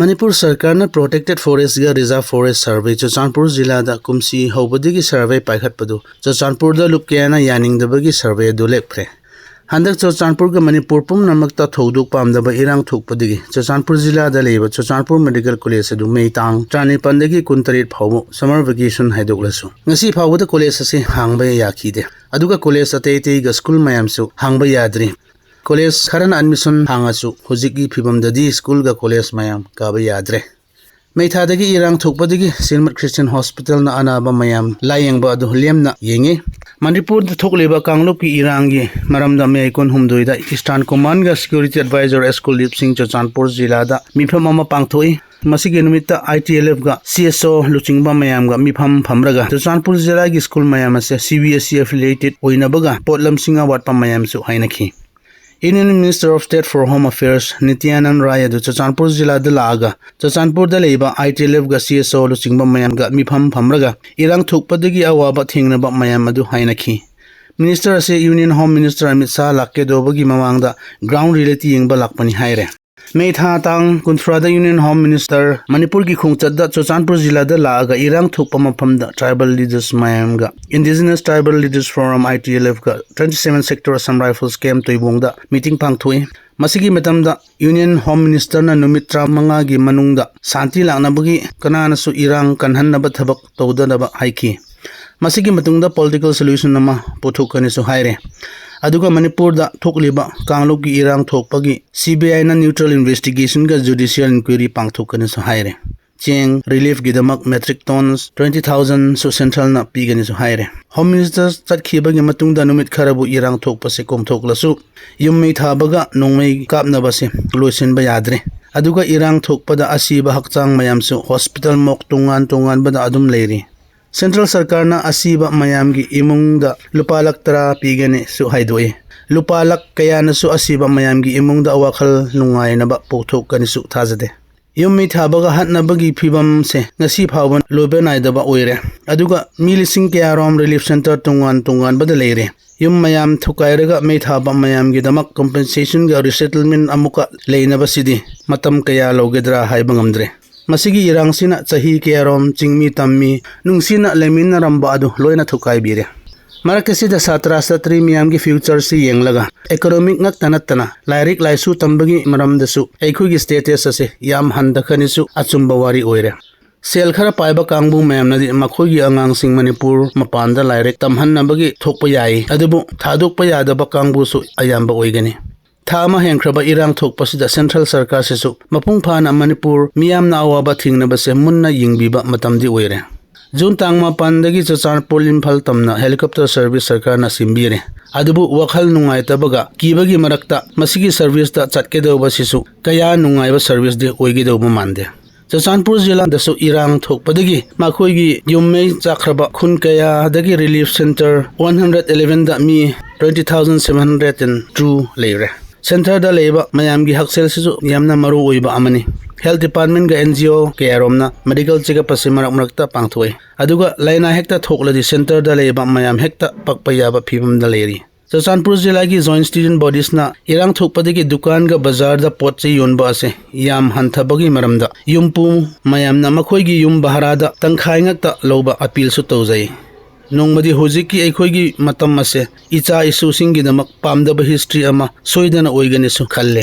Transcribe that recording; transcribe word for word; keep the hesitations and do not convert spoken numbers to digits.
ꯃꯅꯤꯄꯨꯔ ꯁꯔꯀꯥꯔꯅ Protected Forestꯒ Reserve Forest Survey Churachandpur ꯖꯤꯂꯥꯗ ꯀꯨꯝꯁꯤ ꯍꯧꯕꯗꯒꯤ survey ꯄꯥꯏꯈꯠꯄꯗꯨ ꯆꯨꯔꯆꯥꯟꯄꯨꯔꯗ ꯂꯨꯞ ꯀꯌꯥꯅ ꯌꯥꯅꯤꯡꯗꯕꯒꯤ survey ꯑꯗꯨ ꯂꯦꯞꯈ꯭ꯔꯦ꯫ ꯍꯟꯗꯛ ꯆꯨꯔꯆꯥꯟꯄꯨꯔꯒ ꯃꯅꯤꯄꯨꯔ ꯄꯨꯝꯅꯃꯛꯇ ꯊꯧꯗꯣꯛ ꯄꯥꯝꯗꯕ ꯏꯔꯥꯡ ꯊꯣꯛꯄꯗꯒꯤ ꯆꯨꯔꯆꯥꯟꯄꯨꯔ ꯖꯤꯂꯥꯗ ꯂꯩꯕ ꯆꯨꯔꯆꯥꯟꯄꯨꯔ Medical College ꯑꯗꯨ ꯃꯦ ꯇꯥꯡ ꯇꯔꯥꯅꯤꯄꯥꯟꯗꯒꯤ ꯀꯨꯟꯇꯔꯦꯠ ꯐꯥꯎꯕ summer vacation ꯍꯥꯏꯗꯣꯛꯂꯁꯨ ꯉꯁꯤ ꯐꯥꯎꯕꯗ college ꯑꯁꯤ ꯍꯥꯡꯕ ꯌꯥꯈꯤꯗꯦ꯫ ꯑꯗꯨꯒ college ꯑꯇꯩ ꯑꯇꯩꯒ school ꯃꯌꯥꯝꯁꯨ ꯍꯥꯡꯕ ꯌꯥꯗ꯭ꯔꯤ꯫ College ꯈꯔꯅ admission ꯍꯥꯡꯉꯁꯨ ꯍꯧꯖꯤꯛꯀꯤ ꯐꯤꯕꯝꯗꯗꯤ schoolꯒ college ꯃꯌꯥꯝ ꯀꯥꯕ ꯌꯥꯗ꯭ꯔꯦ꯫ ꯃꯩ ꯊꯥꯗꯒꯤ ꯏꯔꯥꯡ ꯊꯣꯛꯄꯗꯒꯤ ꯁꯤꯔꯃꯠ Christian Hospitalꯅ ꯑꯅꯥꯕ ꯃꯌꯥꯝ ꯂꯥꯌꯦꯡꯕ ꯑꯗꯨ ꯂꯦꯝꯅ ꯌꯦꯡꯉꯤ꯫ ꯃꯅꯤꯄꯨꯔꯗ ꯊꯣꯛꯂꯤꯕ ꯀꯥꯡꯂꯨꯞꯀꯤ ꯏꯔꯥꯡꯒꯤ ꯃꯔꯝꯗ ꯃꯌꯥꯏ ꯀꯨꯟꯍꯨꯝꯗꯣꯏꯗ Eastern Commandꯒ Security Advisor S ꯀꯨꯜꯗꯤꯞ ꯁꯤꯡ ꯆꯨꯔꯆꯥꯟꯄꯨꯔ ꯖꯤꯂꯥꯗ ꯃꯤꯐꯝ ꯑꯃ ꯄꯥꯡꯊꯣꯛꯏ꯫ ꯃꯁꯤꯒꯤ ꯅꯨꯃꯤꯠꯇ ITLFꯒ CSO ꯂꯨꯆꯤꯡꯕ ꯃꯌꯥꯝꯒ ꯃꯤꯐꯝ ꯐꯝꯔꯒ ꯆꯨꯔꯆꯥꯟꯄꯨꯔ ꯖꯤꯂꯥꯒꯤ school ꯃꯌꯥꯝ ꯑꯁꯦ CBSE affiliated ꯑꯣꯏꯅꯕꯒ ꯄꯣꯠꯂꯝꯁꯤꯡ ꯑꯋꯥꯠꯄ ꯃꯌꯥꯝꯁꯨ ꯍꯥꯏꯅꯈꯤ꯫ Union Minister of State for Home Affairs ꯅꯤꯇ꯭ꯌꯥꯅꯟ ꯔꯥꯏ ꯑꯗꯨ ꯆꯨꯔꯆꯥꯟꯄꯨꯔ ꯖꯤꯂꯥꯗ ꯂꯥꯛꯑꯒ ꯆꯨꯔꯆꯥꯟꯄꯨꯔꯗ ꯂꯩꯕ ITLFꯒ CSO ꯂꯨꯆꯤꯡꯕ ꯃꯌꯥꯝꯒ ꯃꯤꯐꯝ ꯐꯝꯔꯒ ꯏꯔꯥꯡ ꯊꯣꯛꯄꯗꯒꯤ ꯑꯋꯥꯕ ꯊꯦꯡꯅꯕ ꯃꯌꯥꯝ ꯑꯗꯨ ꯍꯥꯏꯅꯈꯤ꯫ Minister ꯑꯁꯤ Union Home Minister Amit Shah ꯂꯥꯛꯀꯗꯧꯕꯒꯤ ꯃꯃꯥꯡꯗ ground reality ꯌꯦꯡꯕ ꯂꯥꯛꯄꯅꯤ ꯍꯥꯏꯔꯦ꯫ ꯃꯦ ꯊꯥ ꯇꯥꯡ ꯀꯨꯟꯊ꯭ꯔꯥꯗ Union Home Minister ꯃꯅꯤꯄꯨꯔꯒꯤ ꯈꯣꯡꯆꯠꯇ ꯆꯨꯔꯆꯥꯟꯄꯨꯔ ꯖꯤꯂꯥꯗ ꯂꯥꯛꯑꯒ ꯏꯔꯥꯡ ꯊꯣꯛꯄ ꯃꯐꯝꯗ tribal leaders ꯃꯌꯥꯝꯒ Indigenous Tribal Leaders Forum ITLFꯒ twenty seven Sector Assam Rifles camp ꯇꯣꯏꯕꯣꯡꯗ meeting ꯄꯥꯡꯊꯣꯛꯏ꯫ ꯃꯁꯤꯒꯤ ꯃꯇꯝꯗ Union Home Ministerꯅ ꯅꯨꯃꯤꯠ ꯇꯔꯥꯃꯉꯥꯒꯤ ꯃꯅꯨꯡꯗ ꯁꯥꯟꯇꯤ ꯂꯥꯛꯅꯕꯒꯤ ꯀꯅꯥꯅꯁꯨ ꯏꯔꯥꯡ ꯀꯟꯍꯟꯅꯕ ꯊꯕꯛ ꯇꯧꯗꯅꯕ ꯍꯥꯏꯈꯤ꯫ ꯃꯁꯤꯒꯤ ꯃꯇꯨꯡꯗ political solution ꯑꯃ ꯄꯨꯊꯣꯛꯀꯅꯤꯁꯨ ꯍꯥꯏꯔꯦ꯫ ꯑꯗꯨꯒ ꯃꯅꯤꯄꯨꯔꯗ ꯊꯣꯛꯂꯤꯕ ꯀꯥꯡꯂꯨꯞꯀꯤ ꯏꯔꯥꯡ ꯊꯣꯛꯄꯒꯤ CBIꯅ neutral investigationꯒ judicial inquiry ꯄꯥꯡꯊꯣꯛꯀꯅꯤꯁꯨ ꯍꯥꯏꯔꯦ꯫ ꯆꯦꯡ reliefꯒꯤꯗꯃꯛ metric tons twenty thousandꯁꯨ centralꯅ ꯄꯤꯒꯅꯤꯁꯨ ꯍꯥꯏꯔꯦ꯫ Home Minister ꯆꯠꯈꯤꯕꯒꯤ ꯃꯇꯨꯡꯗ ꯅꯨꯃꯤꯠ ꯈꯔꯕꯨ ꯏꯔꯥꯡ ꯊꯣꯛꯄꯁꯦ ꯀꯣꯝꯊꯣꯛꯂꯁꯨ ꯌꯨꯝ ꯃꯩ ꯊꯥꯕꯒ ꯅꯣꯡꯃꯩ ꯀꯥꯞꯅꯕꯁꯦ ꯂꯣꯏꯁꯤꯟꯕ ꯌꯥꯗ꯭ꯔꯦ꯫ ꯑꯗꯨꯒ ꯏꯔꯥꯡ ꯊꯣꯛꯄꯗ ꯑꯁꯤꯕ ꯍꯛꯆꯥꯡ ꯃꯌꯥꯝꯁꯨ hospital ꯃꯣꯛ ꯇꯣꯉꯥꯟ ꯇꯣꯉꯥꯟꯕꯗ ꯑꯗꯨꯝ ꯂꯩꯔꯤ꯫ Central ꯁꯔꯀꯥꯔꯅ ꯑꯁꯤꯕ ꯃꯌꯥꯝꯒꯤ ꯏꯃꯨꯡꯗ ꯂꯨꯄꯥ ꯂꯥꯈ ꯇꯔꯥ ꯄꯤꯒꯅꯤꯁꯨ ꯍꯥꯏꯗꯣꯛꯏ꯫ ꯂꯨꯄꯥ ꯂꯥꯈ ꯀꯌꯥꯅꯁꯨ ꯑꯁꯤꯕ ꯃꯌꯥꯝꯒꯤ ꯏꯃꯨꯡꯗ ꯋꯥꯈꯜ ꯅꯨꯡꯉꯥꯏꯅꯕ ꯄꯨꯊꯣꯛꯀꯅꯤꯁꯨ ꯊꯥꯖꯗꯦ꯫ ꯌꯨꯝ ꯃꯩ ꯊꯥꯕꯒ ꯍꯠꯅꯕꯒꯤ ꯐꯤꯕꯝꯁꯦ ꯉꯁꯤ ꯐꯥꯎꯕ ꯂꯣꯏꯕ ꯅꯥꯏꯗꯕ ꯑꯣꯏꯔꯦ꯫ ꯑꯗꯨꯒ ꯃꯤ ꯂꯤꯁꯤꯡ ꯀꯌꯥꯔꯣꯝ relief centre ꯇꯣꯉꯥꯟ ꯇꯣꯉꯥꯟꯕꯗ ꯂꯩꯔꯦ꯫ ꯌꯨꯝ ꯃꯌꯥꯝ ꯊꯨꯒꯥꯏꯔꯒ ꯃꯩ ꯊꯥꯕ ꯃꯌꯥꯝꯒꯤꯗꯃꯛ compensationꯒ resettlement ꯑꯃꯨꯛꯀ ꯂꯩꯅꯕꯁꯤꯗꯤ ꯃꯇꯝ ꯀꯌꯥ ꯂꯧꯒꯗ꯭ꯔꯥ ꯍꯥꯏꯕ ꯉꯝꯗ꯭ꯔꯦ꯫ ꯃꯁꯤꯒꯤ ꯏꯔꯥꯡꯁꯤꯅ ꯆꯍꯤ ꯀꯌꯥꯔꯣꯝ ꯆꯤꯡꯃꯤ ꯇꯝꯃꯤ ꯅꯨꯡꯁꯤꯅ ꯂꯩꯃꯤꯟꯅꯔꯝꯕ ꯑꯗꯨ ꯂꯣꯏꯅ ꯊꯨꯒꯥꯏꯕꯤꯔꯦ꯫ ꯃꯔꯛ ꯑꯁꯤꯗ ꯁꯥꯇ꯭ꯔ ꯁꯥꯇ꯭ꯔꯤ ꯃꯤꯌꯥꯝꯒꯤ futureꯁꯤ ꯌꯦꯡꯂꯒ economic ꯉꯛꯇ ꯅꯠꯇꯅ ꯂꯥꯏꯔꯤꯛ ꯂꯥꯏꯁꯨ ꯇꯝꯕꯒꯤ ꯃꯔꯝꯗꯁꯨ ꯑꯩꯈꯣꯏꯒꯤ status ꯑꯁꯦ ꯌꯥꯝ ꯍꯟꯊꯈꯅꯤꯁꯨ ꯑꯆꯨꯝꯕ ꯋꯥꯔꯤ ꯑꯣꯏꯔꯦ꯫ ꯁꯦꯜ ꯈꯔ ꯄꯥꯏꯕ ꯀꯥꯡꯕꯨ ꯃꯌꯥꯝꯅꯗꯤ ꯃꯈꯣꯏꯒꯤ ꯑꯉꯥꯡꯁꯤꯡ ꯃꯅꯤꯄꯨꯔ ꯃꯄꯥꯟꯗ ꯂꯥꯏꯔꯤꯛ ꯇꯝꯍꯟꯅꯕꯒꯤ ꯊꯣꯛꯄ ꯌꯥꯏ, ꯑꯗꯨꯕꯨ ꯊꯥꯗꯣꯛꯄ ꯌꯥꯗꯕ ꯀꯥꯡꯕꯨꯁꯨ ꯑꯌꯥꯝꯕ ꯑꯣꯏꯒꯅꯤ꯫ ꯊꯥ ꯑꯃ ꯍꯦꯟꯈ꯭ꯔꯕ ꯏꯔꯥꯡ ꯊꯣꯛꯄꯁꯤꯗ central ꯁꯔꯀꯥꯔꯁꯤꯁꯨ ꯃꯄꯨꯡ ꯐꯥꯅ ꯃꯅꯤꯄꯨꯔ ꯃꯤꯌꯥꯝꯅ ꯑꯋꯥꯕ ꯊꯦꯡꯅꯕꯁꯦ ꯃꯨꯟꯅ ꯌꯦꯡꯕꯤꯕ ꯃꯇꯝꯗꯤ ꯑꯣꯏꯔꯦ꯫ ꯖꯨꯟ ꯇꯥꯡ ꯃꯥꯄꯟꯗꯒꯤ ꯆꯨꯔꯆꯥꯟꯄꯨꯔ ꯏꯝꯐꯥꯜ ꯇꯝꯅ helicopter service ꯁꯔꯀꯥꯔꯅ ꯁꯤꯟꯕꯤꯔꯦ꯫ ꯑꯗꯨꯕꯨ ꯋꯥꯈꯜ ꯅꯨꯡꯉꯥꯏꯇꯕꯒ ꯀꯤꯕꯒꯤ ꯃꯔꯛꯇ ꯃꯁꯤꯒꯤ serviceꯇ ꯆꯠꯀꯗꯧꯕꯁꯤꯁꯨ ꯀꯌꯥ ꯅꯨꯡꯉꯥꯏꯕ serviceꯗꯤ ꯑꯣꯏꯒꯗꯧꯕ ꯃꯥꯟꯗꯦ꯫ ꯆꯨꯔꯆꯥꯟꯄꯨꯔ ꯖꯤꯂꯥꯗꯁꯨ ꯏꯔꯥꯡ ꯊꯣꯛꯄꯗꯒꯤ ꯃꯈꯣꯏꯒꯤ ꯌꯨꯝ ꯃꯩ ꯆꯥꯛꯈ꯭ꯔꯕ ꯈꯨꯟ ꯀꯌꯥꯗꯒꯤ relief centre one hundred elevenꯗ me twenty thousand seven hundred and two ꯂꯩꯔꯦ꯫ Centreꯗ ꯂꯩꯕ ꯃꯌꯥꯝꯒꯤ ꯍꯛꯁꯦꯜꯁꯤꯁꯨ ꯌꯥꯝꯅ ꯃꯔꯨ ꯑꯣꯏꯕ ꯑꯃꯅꯤ꯫ Health departmentꯒ NGO ꯀꯌꯥꯔꯣꯝꯅ medical checkup ꯑꯁꯤ ꯃꯔꯛ ꯃꯔꯛꯇ ꯄꯥꯡꯊꯣꯛꯏ꯫ ꯑꯗꯨꯒ ꯂꯥꯏꯅꯥ ꯍꯦꯛꯇ ꯊꯣꯛꯂꯗꯤ centreꯗ ꯂꯩꯕ ꯃꯌꯥꯝ ꯍꯦꯛꯇ ꯄꯛꯄ ꯌꯥꯕ ꯐꯤꯕꯝꯗ ꯂꯩꯔꯤ꯫ ꯆꯨꯔꯆꯥꯟꯄꯨꯔ ꯖꯤꯂꯥꯒꯤ Joint Student Bodiesꯅ ꯏꯔꯥꯡ ꯊꯣꯛꯄꯗꯒꯤ ꯗꯨꯀꯥꯟꯒ ꯕꯖꯥꯔꯗ ꯄꯣꯠ ꯆꯩ ꯌꯣꯟꯕ ꯑꯁꯦ ꯌꯥꯝ ꯍꯟꯊꯕꯒꯤ ꯃꯔꯝꯗ ꯌꯨꯝꯕꯨ ꯃꯌꯥꯝꯅ ꯃꯈꯣꯏꯒꯤ ꯌꯨꯝ ꯚꯔꯥꯗ ꯇꯪꯈꯥꯏ ꯉꯛꯇ ꯂꯧꯕ appealꯁꯨ ꯇꯧꯖꯩ꯫ ꯅꯣꯡꯃꯗꯤ ꯍꯧꯖꯤꯛꯀꯤ ꯑꯩꯈꯣꯏꯒꯤ ꯃꯇꯝ ꯑꯁꯦ ꯏꯆꯥ ꯏꯁꯨꯁꯤꯡꯒꯤꯗꯃꯛ ꯄꯥꯝꯗꯕ history ꯑꯃ ꯁꯣꯏꯗꯅ ꯑꯣꯏꯒꯅꯤꯁꯨ ꯈꯜꯂꯦ꯫